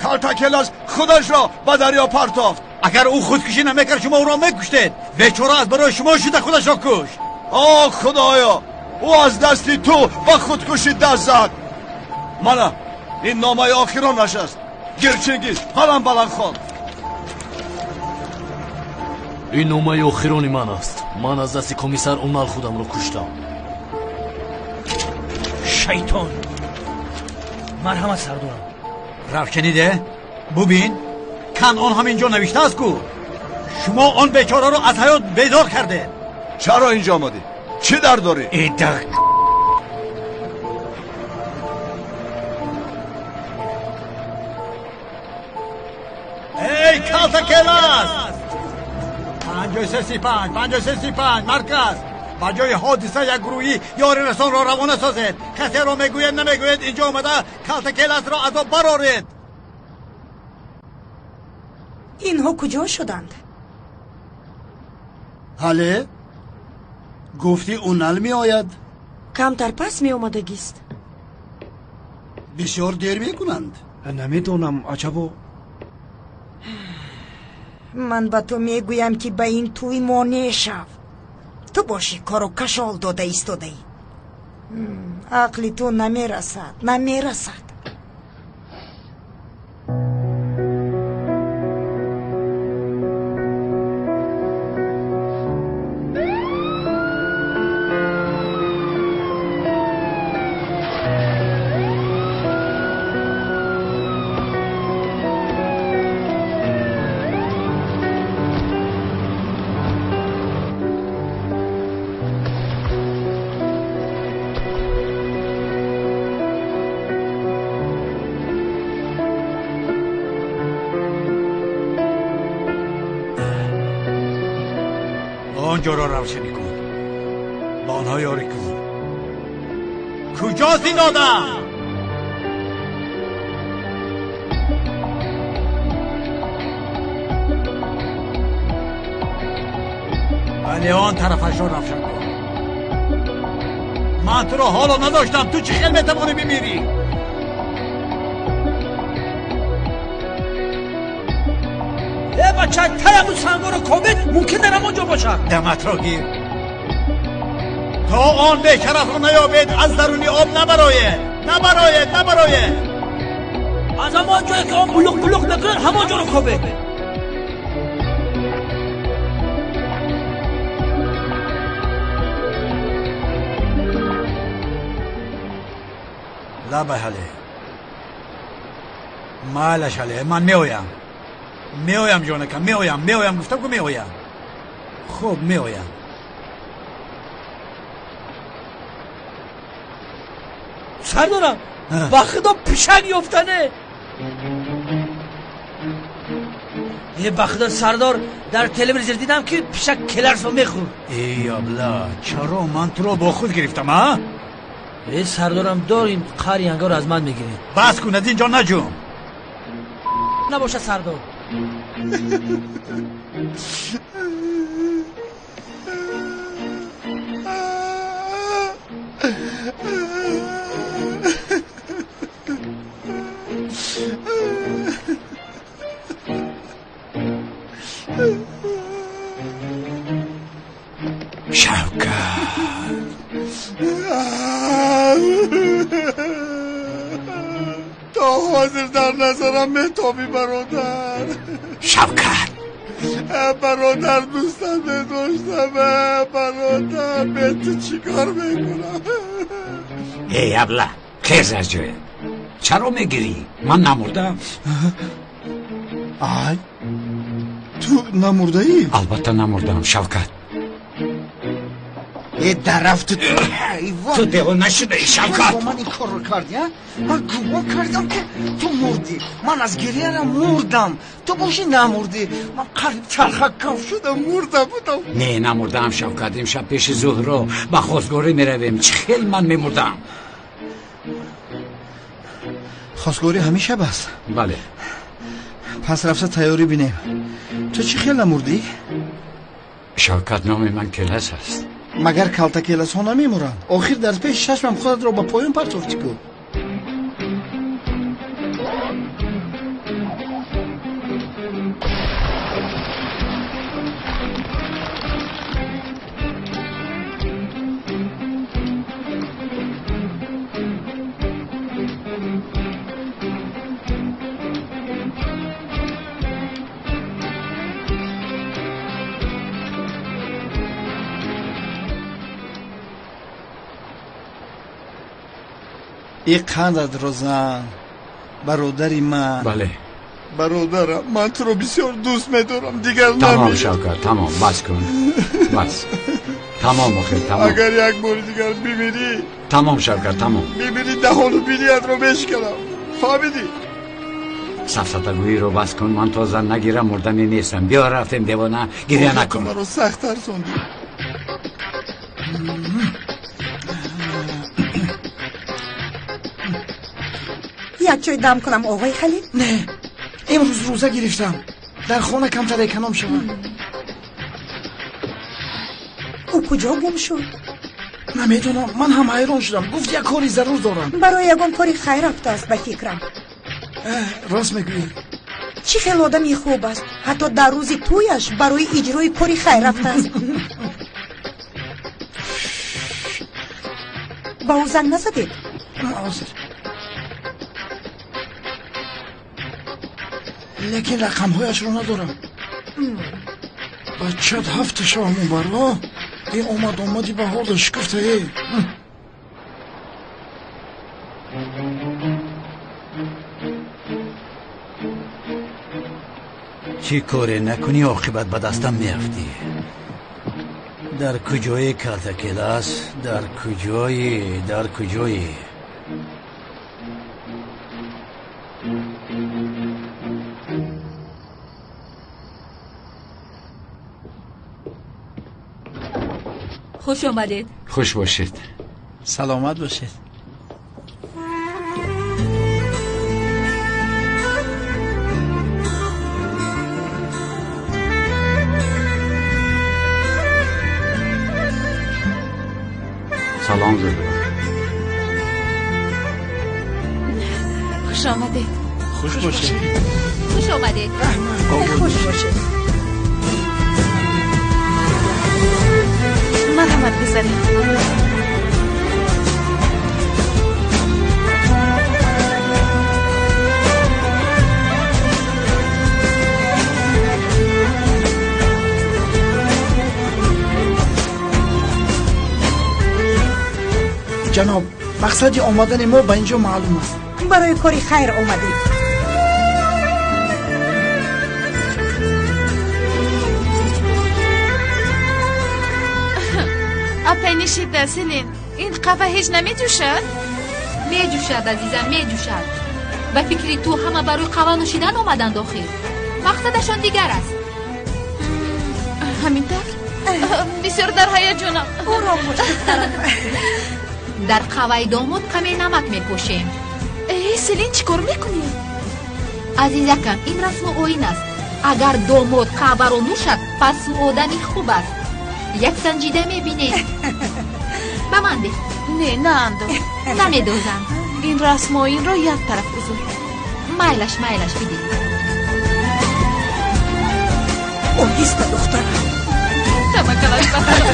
Калтакелас худашро ба дарё партофт. Агар ӯ худкушӣ намекард, шумо ӯро мекуштед. Бечора аз барои шумо шуда худашро кушт. О, худоё, ӯ аз дасти ту ба худкушӣ даст зад. Мана ин номаи охиронаш аст. Гир, Чингиз, баланд баланд хон. Ин номаи охирони ман аст. Ман аз дасти комиссар Унал худамро куштам. Шайтон. Марҳамат, сардорам. Равшаниде, бубин, кан он ҳамин ҷо навиштааст ку. Шумо он бечораро аз ҳаёт безор кардед. Чаро инҷо омадӣ? Чӣ дард дорӣ? Идак. Эй, Калтакелас! 5335, 5335, марказ. Ба ҷои ҳодиса як гурӯҳи ёрирасонро равона созед. Касеро мегӯяд, намегӯяд, инҷо омада Калтакеласро аз об бароред. Инҳо куҷо шуданд? Ҳале? Гуфтӣ Унал меояд? Камтар пас меомадагист. Бисёр дер мекунанд. Намедонам, аҷабо. Ман ба ту мегӯям, ки ба ин тӯй монеъ шав. Ту бошӣ кору кашол дода истодаӣ. Ақли ту намерасад, намерасад. آنجا را روشنی کن. با آنها یاری کن. کجاست این آدم؟ بله، آن طرفش را روشن کن. من تو را حالا نداشتم. تو چه خیل میتوانی بمیری؟ ای بچه، تای همون سنگا رو کوبید، ممکن در همانجا باشد. دمت را گیر. تا آن بیشرف را نیابید از درونی آب نبرایه، نبرایه، نبرایه. از همان جایی که آن بلوغ بلوغ میکنه همانجا رو کوبید. لبه هله، مالش هله، من میآیم. میآیم جانکم، میآیم، میآیم، گفتم که میآیم. خب میآیم. سردارم، با خدا پشک یافتنه. یه بخدا سردار، در تلویزیون دیدم که پشک کلرس رو میخورد. ای ابلا، چرا من تو رو با خود گرفتم ها؟ ای سردارم، دار این قری انگار از من میگیره. بس کن، از اینجا نجوم. نباشه سردار. Назарам метобӣ, бародар. Шавкат, бародар, дӯстат медоштам, бародар. Бе ту чӣ кор мекунам? Эй абла, хез аз ҷоя. Чаро мегирӣ? Ман намурдам. Ай, ту намурдаӣ? Албатта намурдам, Шавкат. Э, дарафту ту девона шудаӣ, Шавкат. Бо ман ин корро кардӣ, а? Ман гумон кардам, ки ту мурдӣ. Ман аз гирьярам мурдам, ту бошӣ намурдӣ. Ман қариб чархаккав шудам, мурда будам. Не, намурдаам, Шавкат. Имшаб пеши Зуҳро ба хостгорӣ меравем. Чӣ хел ман мемурдам? Хостгорӣ ҳамин шаб аст? Бале. Пас рафта тайёрӣ бинем. Ту чӣ хел намурдӣ? Шавкат, номи ман Келас аст. Магар калтакеласҳо намемуранд? Охир дар пеши чашмам худатро ба поён партофтӣ ку. И қандатро зан, бародари ман. Бале. Бародарам, ман туро бисёр дӯст медорам, дигар. Тамом, Шавкат, тамом, бас кун, бас, тамом, охир тамом. Агар як бори дигар бимирӣ. Тамом, Шавкат, тамом. Бимирӣ, даҳону биниятро мешиканам, фаҳмидӣ? Сафсатагӯиро бас кун. Ман то зан нагирам, мурданӣ нестам. Биё, рафтем, девона, гиря накун. Маро сахт тарсондӣ. Як чой дам кунам, оғои Халил? Не, имрӯз рӯза гирифтам, дар хона камтар эконом шавам. Ӯ куҷо гум шуд? Намедонам, ман ҳам ҳайрон шудам. Гуфт, як кори зарур дорам. Барои ягон кори хайр рафтааст, ба фикрам. Рост мегӯӣ. Чӣ хел одами хуб аст, ҳатто дар рӯзи тӯяш барои иҷрои кори хайр рафтааст. Ба ӯ занг назадед? Ҳозир, лекин рақамҳояшро надорам. Бачат ҳафта шава мубарро е омад, омади баҳорда шукуфта е. Чӣ коре накунӣ, оқибат ба дастам меафтӣ. Дар куҷое, калтакелас? Дар куҷоӣ, дар куҷоӣ? Хуш омадед. Хуш бошед. Саломат бошед. Салом, Зуҳро. Хуш омадед. Хуш бошед. Хуш омадед. Хуш бошед. Марҳамат, гузаред. Ҷаноб, мақсади омадани мо ба ин ҷо маълум аст. Барои кори хайр омадед. Апай нишида, Селин, ин қаҳва ҳеҷ намеҷӯшад? Меҷӯшад, азизам, меҷӯшад. Ба фикри ту ҳама барои қаҳва нӯшидан омаданд охир? Мақсадашон дигар аст. Ҳамин тавр, бисёр дар ҳаяҷонам. Ором бош, духтарам. Дар қаҳваи домод каме намак мепошем. Э, Селин, чӣ кор мекунӣ? Азизакам, ин расму оин аст. Агар домод қаҳваро нӯшад, пас ӯ одами хуб аст. Як санҷида мебинем. Ба ман деҳ. Не, наандоз. Намедозам. Ин расму оинро як тараф гузор. Майлаш, майлаш, бидеҳ. Оҳиста, духтарам. Таваккалаш ба Худо.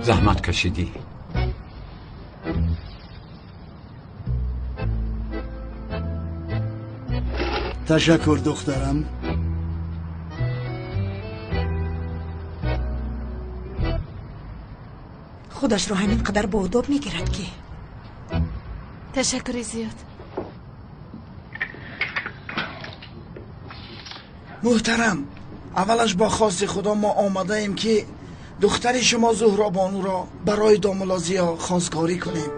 Заҳмат кашидӣ. Ташаккур, духтарам. Худашро ҳамин қадар боодоб мегирад ки. Ташаккури зиёд. Муҳтарам, аввалаш бо хости Худо мо омадаем ки духтари шумо Зуҳробонуро барои домулло Зиё хостгорӣ кунем.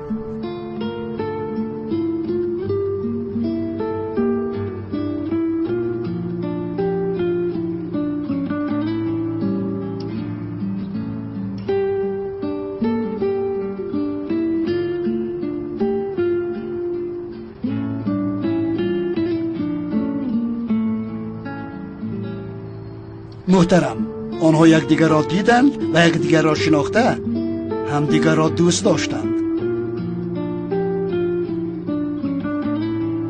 Муҳтарам, онҳо якдигарро диданд ва якдигарро шинохта, ҳамдигарро дӯст доштанд.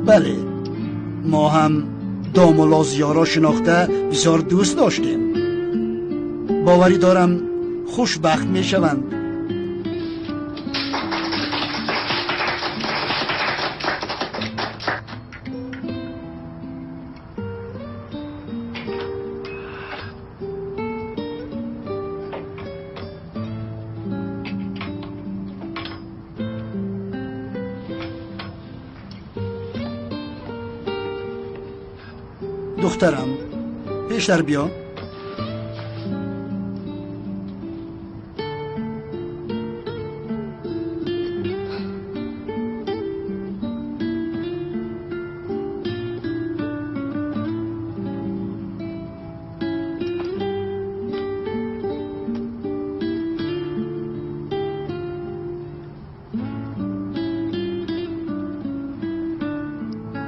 Бале, мо ҳам домулло Зиёро шинохта бисёр дӯст доштем. Боварӣ дорам хушбахт мешаванд. Духтарам, пештар биё.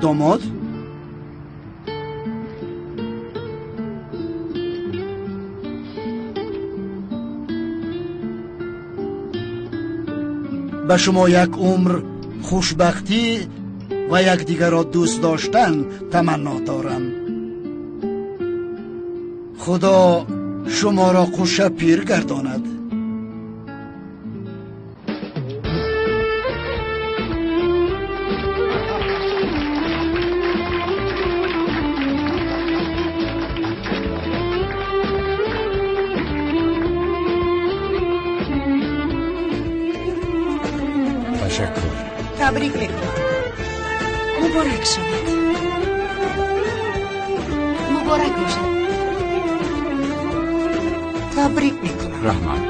Домод? Ба шумо як умр хушбахтӣ ва якдигарро дӯст доштан таманно дорам. Худо шуморо қуша пир гардонад. Ташаккур. Табрик мекунам. Муборак шавад. Муборак бошад. Табрик мекунам. Раҳмат.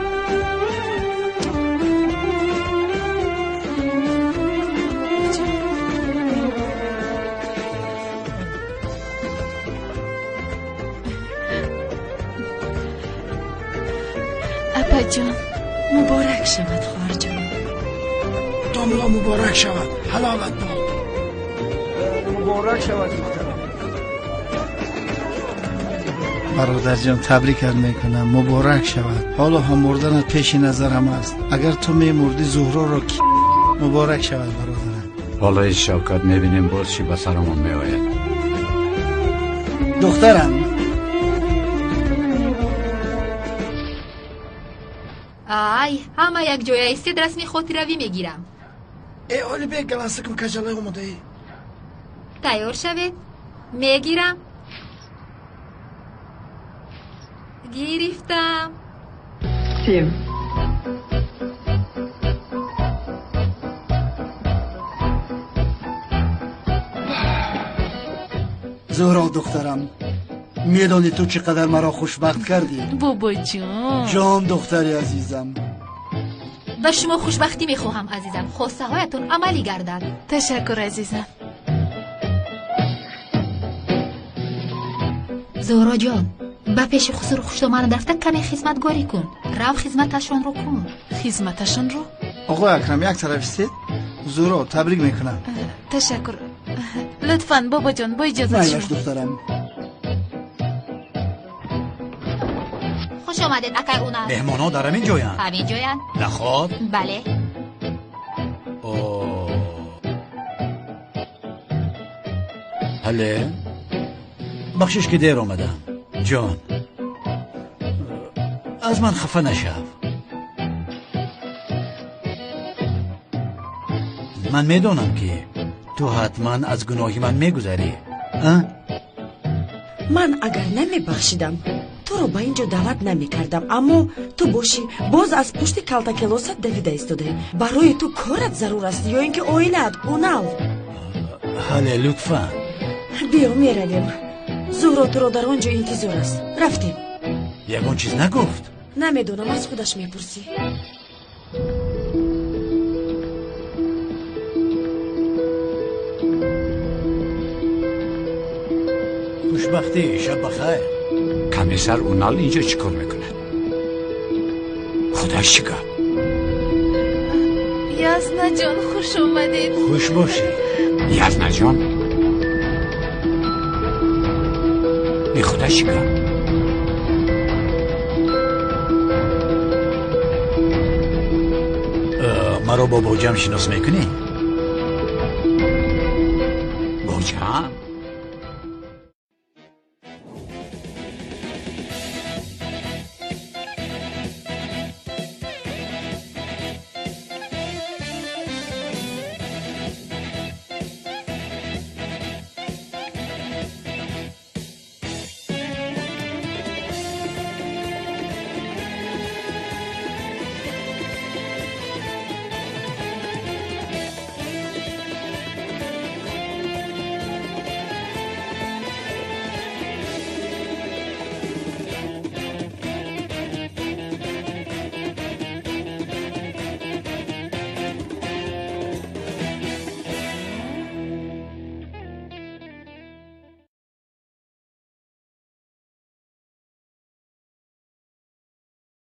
Апаҷон, муборак шавад, хоҳарҷон. Домла муборак шавад, ҳалолат бод. Муборак шавад, духтарам. Бародарҷон, табрикат мекунам, муборак шавад. Ҳоло ҳам мурданат пеши назарам аст. Агар ту мемурдӣ, Зуҳроро ки муборак шавад, бародарам. Болои Шавкат мебинем боз чӣ ба сарамон меояд. Духтарам. Ай, ҳама якҷоя истед, расми хотиравӣ мегирам. Э, Олибек, галастикам каҷалай омодаӣ. Тайёр шавед, мегирам. Гирифтам. Семь. Зуҳро духтарам, медонӣ ту чӣ қадар маро хушбахт кардӣ? Бобоҷон. Ҷон, духтари азизам. Ба шумо хушбахтӣ мехоҳам, азизам. Хостаҳоятон амалӣ гардад. Ташаккур, азизам. Зуҳроҷон, ба пеши хусуру хуштоман рафта каме хизматгорӣ кун. Рав, хизматашонро кун. Хизматашонро? Оғои Акрам, як тараф истед. Зуҳро, табрик мекунам. Ташаккур. Лутфан, бобоҷон, бо иҷозат шумо. Майлаш, духтарам. Хуш омадед, акай Унал. Меҳмонҳо дар ҳамин ҷоянд? Ҳамин ҷоянд. Наход? Бале. Ҳале, бахшиш ки дер омадам. Ҷон, аз ман хафа нашав. Ман медонам, ки ту ҳатман аз гуноҳи ман мегузарӣ. Ман агар намебахшидам, туро ба ин ҷо даъват намекардам, аммо ту бошӣ боз аз пушти калтакелосат давида истодаӣ. Барои ту корат зарур аст ё ин ки оилаат, Унал? Ҳале, лутфан. Биё, меравем. Зуҳро туро дар он ҷо интизор аст. Рафтем. Ягон чиз нагуфт? Намедонам, аз худаш мепурсӣ. Хушбахтӣ, шаб бахайр. Комиссар Унал инҷо чӣ кор мекунад? Худаш чӣ гап? Язнаҷон, хуш омадед. Хуш бошӣ. Язнаҷон, и худаш чӣ гап? Маро бо боҷам шинос мекунӣ? Боҷам?